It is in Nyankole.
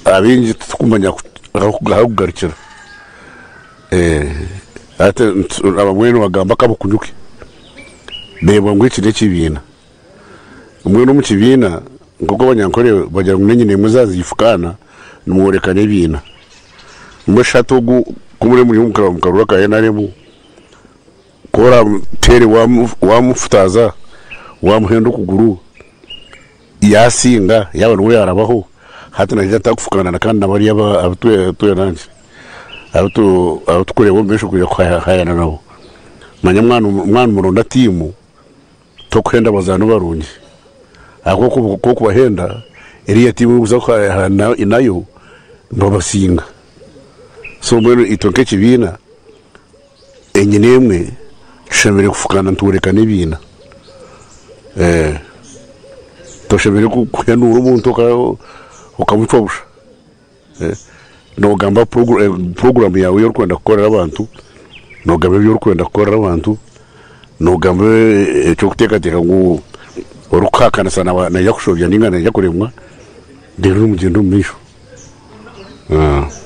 Abaingi titurikumanya ahu kugarukira. Hati abamwe nibagamba akabukunyuke, beebwa ngu eki n'ekibiina. Mbwenu omu kibiina nk'oku Abanyankore bagira ngu n'enyina emwe zaazifukaana, nimworekana ebiina. Mbwenu shi hati ogu ku muri omu karuru ka NRM, ku oramuteere wamufutaaza, wamuhenda okuguru, yaasinga yaaba niwe yaarabaho, hati naija atakufukaana kandi na bariya abu turikureeba omu maisho kwija kuhayana nabo. Manya mwaba nimuronda tiimu, tokuhenda abazaani barungi, ahabw'okuba ku orikubahenda, eriya tiimu ei orikuza kuhayana nayo nibabasinga. So mbwenu itwe nk'ekibiina, enyina emwe tushemereire kufukaana nitworekana ebiina. Toshemereire kuhenuura omuntu okamucwa busha. Noogamba puroguraamu yaawe ei orikwenda kukorera abantu, noogamba ebi orikwenda kukorera abantu, noogamba eki orikuteekateeka ngu orikuhakanisa naija kushobya nainga naija kuremwa, reero nimugyenda omu maisho.